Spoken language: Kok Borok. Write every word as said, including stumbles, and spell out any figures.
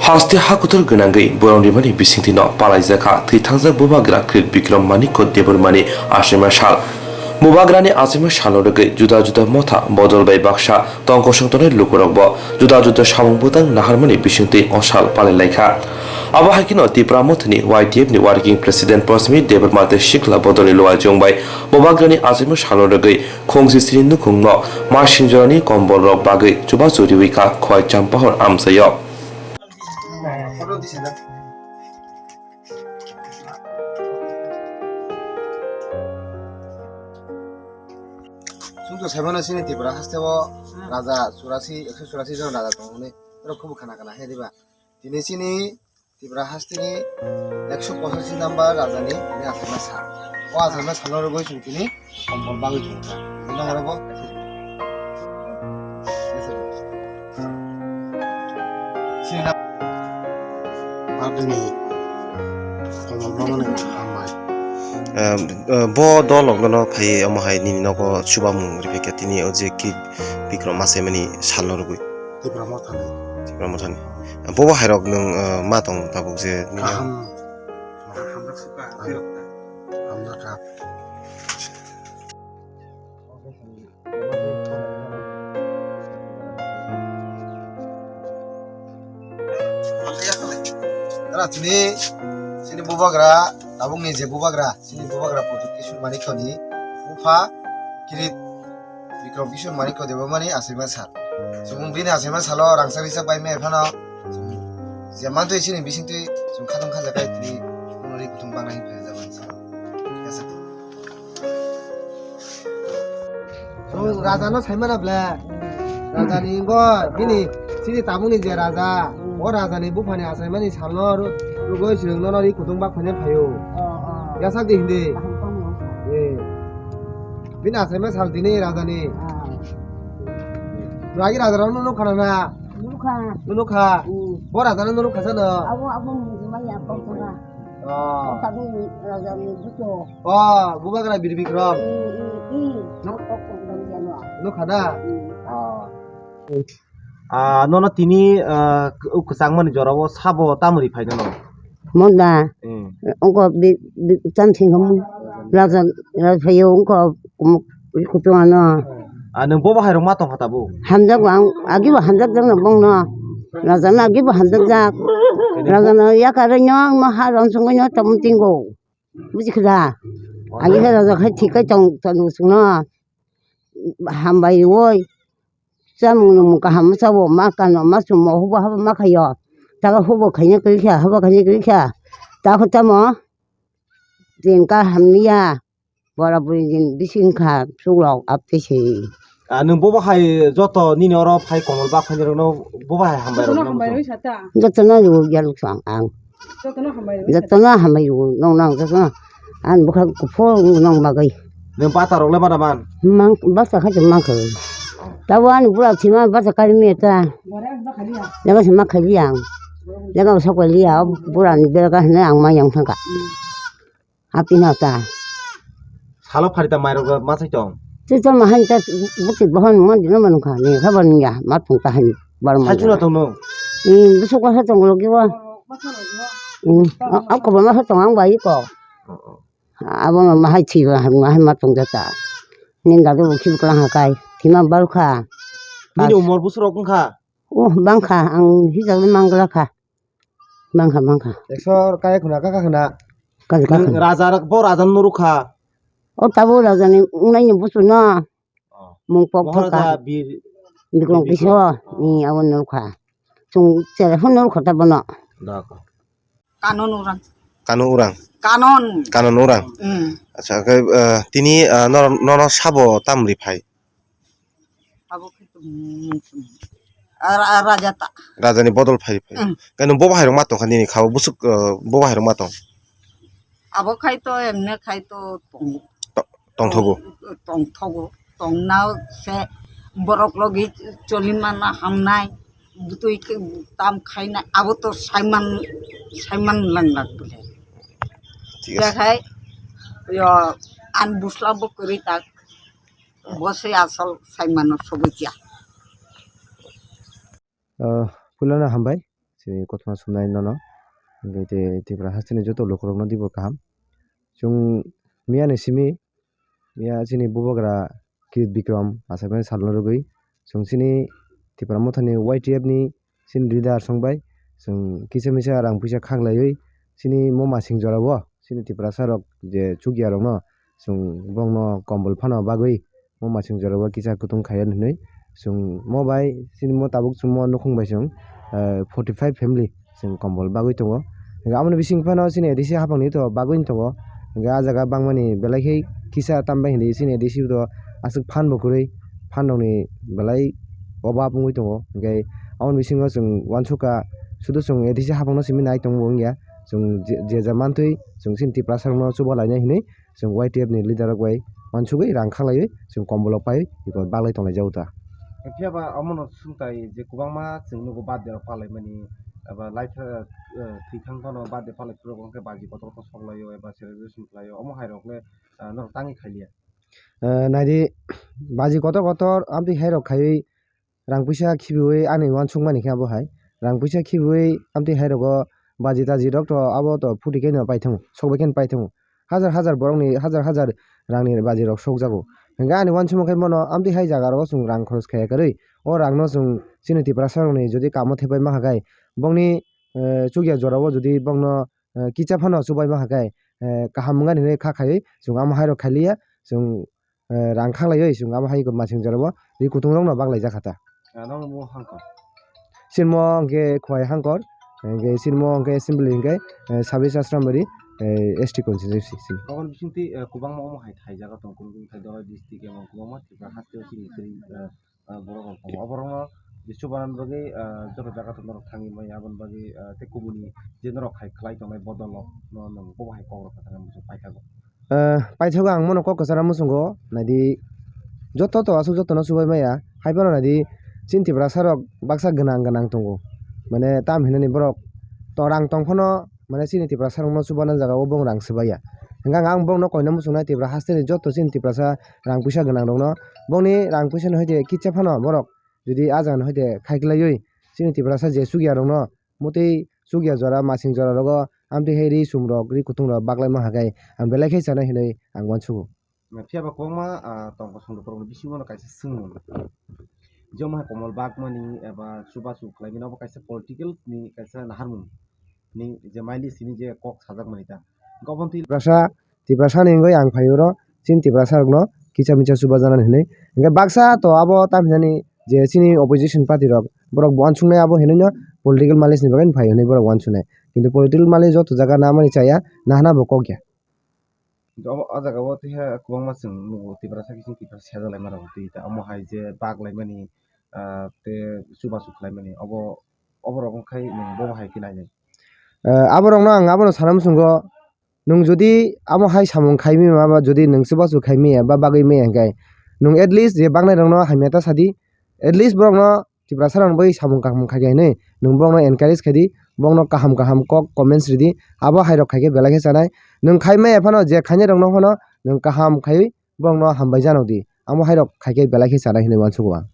Haste hakutor gwnangwi borok rimani bisingtwino palaijak kha thwi thangjak Bubagra Kirit Bikram Manikya Debbarmani achaima sal. Bubagrani achaima salno rwgwi juda juda motha bodol bai baksa tongkosong tongnai lukurokbo juda juda samung bwtang naharmani bisingtwi o sal palailaikha. Abo hai kheno Tipra Mothani Y T F ni Working President Prasmit Debbarma tei Sikla Bodolni luaijwng bai Bubagrani achaima salno rwgwi Khungsi sini nukhungno ma singjorani kombolrok bagwi chubachu riwi kha Khowai Champahor amchaio. Chwngno saimano chini Tripura hasteo raja churasi, ekso churasi jon raja tongmani, borok khubu khana khana khe diba? Tini chini Tripura hasteni ekso pochashi number rajani tini achaima sal. O achaima salno rwgwi chwng tini kombol bagwi thangkha. Bini oro bo chini na- Aboni kombol bagwi hambai. Em, eh, bo dolok nono phai omo hai nini nogo chubamung riphaikha tini o je ki Bikram achaimani salno rwgwi. Tipra Mothani. Tipra Mothani. Bobo hairok nwng, eh, ma tong tabuk je nini kaham. Hamjakha. Tara tini chini Bubagra, tabukni je Bubagra, chini Bubagra Pradyot Kishore Manikyani bupha Kirit Bikram Kishore Manikya Debbarmani achaima sal. Chwng bini achaima salo rangchak rijak bai maya phano chwng je mantwi chini bisingtwi chwng khatong khajakai tini mwnwi kutung bangnai phai jabani salo. Chwng rajano saimana ble. Rajani wngkha bini chini tabukni je raja, o rajani buphani achaimani salno ru-, rwgwi chwng nono ri kutung bak phainai phaio. Yasak di hindi. Eh. Bini achaima sal tini rajani. Ah. Ragi raja rok nunu khana na? Nunu kha. Nunu kha. Hmm. Bo raja no nunu kha sano? Abo, abo nunu maya kok tona. Ah. Tabuk raja ni buto. Oh, Bubagra Bir Bikram. Hmm, hmm, hmm. No? Kok tona jano. Nunu kha na? Hmm. Ah. Ah, nono tini, ah, k-, kwchangmani jorao sabo tamni phai nono? Monda. Hmm. Ongko bi, bi, chan thing ham. Raja, raja phayo ongko kum, kutung ano. Ah, nwng bobo hairok ma tongkha tabuk? Hamjak ang, agi bo hamjak jak no bong no. Raja no agi bo hamjak jak. Raja no yakar no ang ma ha rong sungwi no tam tingo. Buji kha da? Ani khe raja khai thik khai tong, tong sung no. Hambai woi. Chamung nung kaham chao, ma kano, ma sumo, hubo habo ma khayo. Tabo hubo khaina kwrwi kha, habo khaina kwrwi kha. Tabo tamo, din ka hamya, bora buri din bising kha, suklok apte se. Ah, nwng bobo hai joto nini oro phai komol bak phaini rokno bobo hai hambai rok. Jotono hambai rok no sa ta. Jotono yo yaluk sang ang. Jotono hambai rwi. Jotono hambai rwi, nong nang jotono. Ang bwkha kuphur nong bagwi. Nwng bata rok le mana man? Mang, bata kha chwng mang kha. Tabo ani bura thima bata kari me ta. Jaga se ma khaidi ang. Jaga sa khaidi ang, bura ni bera ka hne ang ma yang thangka. Api na ta. Salo phari ta mairok ma sai tong. Twi tamo han ta buti bohon mon dino manu kha ni kha ban ya ma thung ta han bar ma. Sai chuna tong no. Ni busu ko ha tong lo ki wa. Ni a ko ba ma ha tong ang bai ko. Abo no ma hai thi ba ma hai ma tong ja ta. Ni da do ki kla ha kai. Thima bar kha. Ni do mor busu rok kha. Oh bang kha ang hi ja mang kla kha. Bangkha, bangkha. Ekso kaya khuna, kaka khuna. Kaji kaka. Raja rak bo raja nuru kha. O tabo raja ni ungnai ni busu na. Oh. Mung pok thaka. Raja bir. Bikrom kiso ni abo nuru kha. Chung chere phone nuru kha tabo no. Dako. Kanon urang. Kano urang. Kanon. Kanon urang. Hmm. Acha, ke, eh, tini, eh, nor-, nono sabo tamri phai. Abo khe tum-, tum-, a, ra-, raja ta. Raja ni bodol phai phai. Mm. Khe nwng bo bahai rok ma tong kha nini kha o busuk, uh, bo bahai rok ma tong. Abo khai to emne khai to tong-, to-, tongthogo. Tongthogo. Tongna se borok logi choli mana hamnai. Butui khe tam khaina abo to saiman, saiman lang lak bole. Thik ase. Dekhai yo an busla bo kwrwi tak. Bo se asol saimano soboicha. Ah, puilano hambai. chini kothoma sumnai nono, hwnkhe tei Tripura hasteni joto lukurokno dibo kaham. Chwng miyani simi, miya chini bubagra Kirit Bikram achaimani salno rwgwi, chwng chini Tipra Mothani Y T F ni chini leader songbai, chwng kisa misa rang puisa khaklaiwi chini moma sing jorao chini Tiprasa rok je chukya rokno chwng bongno kombol phano bagwi moma sing jorao kisa kutung khaio hinwi chwng mo bai chini mo tabuk chwng mo nukhung bai chwng, eh, forty five family chwng kombol bagwi tongo. Hingke aboni bising phano chini A D C haphangni to bagwi tongo. Hingke ah jaga bangmani belai khe kisa tambai hinwi chini A D C to aswk phan bo kwrwi, phan rokni belai obab wngwi tongo. Hingke aboni bisingo chwng uansukha, sudu chwng A D C haphangno simi nai tongbo wngya. Chwng je, je ja mantwi chwng chini Tiprasa rokno chuba lainai hinwi chwng Y T F ni leader rok bai uansugwi rang khaklaiwi chwng kombolo pai eko baglai tonglai jago ta. Phiya ba omono swngtai je kwbangma chwng nugo birthday rok palaimani, eba laitha, eh, thwithang phano birthday palai phuru wngkhe baji kotor kotor sok laio eba celebration khlaio, omo hai rok le, eh, norok tangwi khailiya. Eh, naidi baji kotor kotor amtwi hai rok khaiwi rang puisa khibiwi ani uansukmani khe abo hai. Rang puisa khibiwi amtwi hai rogo baji taji rok to abo to phuti khe no paithango, sok bai khe no paithango. Hajar hajar borokni hajar hajar rangni baji rok sokjago. Hingkhe ani uansukma khe bono amtwi hai jaga rogo chwng rang khoros khaiya kwrwi. O rangno chwng chini Tiprasa rokni jodi kamo thepai mankha khe bongni, eh, chukya jorao jodi bongno, eh, kicha phano chubai mankha khe, eh, kaham wngani hinwi kha khaiwi chwng amo hai rok khailiya. Chwng eh, rang khaklaiwi chwng abo hai masing jorabo ri kutung rokno baglai jakha ta. Ah, nono bo hangkor? Sinmo hwnkhe Khowai hangkor, hwnkhe sinmo hwnkhe assembly hwnkhe, eh, sabis Asrambari, eh, S T constituency sin. Aboni bisingtwi, eh, kwbangma omo hai thai jaga tongo, kwbangma thai Dholai district emo kwbangma Tripura haste o chini kwrwi, eh, eh, borok rok tongo. Oborokno je chubanan bagwi, eh, joto jaga to norok thangwi maya, aboni bagwi, eh, tei kubuni je norok hai khlai tongnai bodol rok no nwng bobo hai kok rok kwthang paithago. Eh, paithago ang bono kok kwcharo muchungo, naidi joto to aswk jotono chubai maya, hai phano naidi chini Tiprasa rok baksa gwnang gwnang tongo, mane tam hinani borok to rang tong phano mane chini Tiprasa rokno chubana jaga o bong rang swbaiya, hwnkhe ang bongno koina muchungnai Tipra hasteni joto chini Tiprasa rang puisa gwnang rokno bongni rang puisa no hoite kicha phano borok jodi ah jaga no hoite khaiklaiwi chini Tiprasa je chukya rokno motwi chukya jora masing jora rogo amtwi hai ri sum rok ri kutung rok baglai mankha khe ang belai khe chanai hinwi ang uansugo. Phiya ba kwbangma, ah, tong kosong rok borokni bisingo no kaisa swngmung. Jemon hai komol bagmani eba chubachu khlaimani abo kaisa political ni kaisa naharmung ni je maili sini je kok sajak mani ta. Gobon twi Tiprasa, Tiprasa ni wngwi ang phai oro chini Tiprasa rokno kisa misa chubajaknani hinwi. Hwnkhe baksa to abo tam hinani je chini opposition party rok borok bo uansuknai abo hinwi no political mileage ni bagwi phai hinwi borok uansuknai. Kintu political mileage joto jaga namani chaya, nahana bo kok ya. Kintu omo o jaga o twiha kwbangma chwng nugo Tiprasa khe chini Tiprasa sejak laima rok twi ta omo hai je bak laimani, ah, tei chubachu khlaimani obo, obo rok wngkhai nwng bobo hai khe nainai. Eh, aborokno ang abono sana muchungo, nwng jodi amo hai samung khai mi ma ba jodi nwng chubachu khai mi ya ba bagwi mi ya hwnkhe nwng at least je baknai rokno hamya ta sadi, at least borokno Tiprasa rokno bai samung kaham khai khe hinwi nwng borokno encourage khai di, borokno kaham kaham kok comments ridi, abo hai rok khai khe belai khe chanai. Nwng khai maya phano je khainai rokno phano nwng kaham khaiwi borokno hambai jano di, amo hai rok khai khe belai khe chanai hinwi uansugo ang.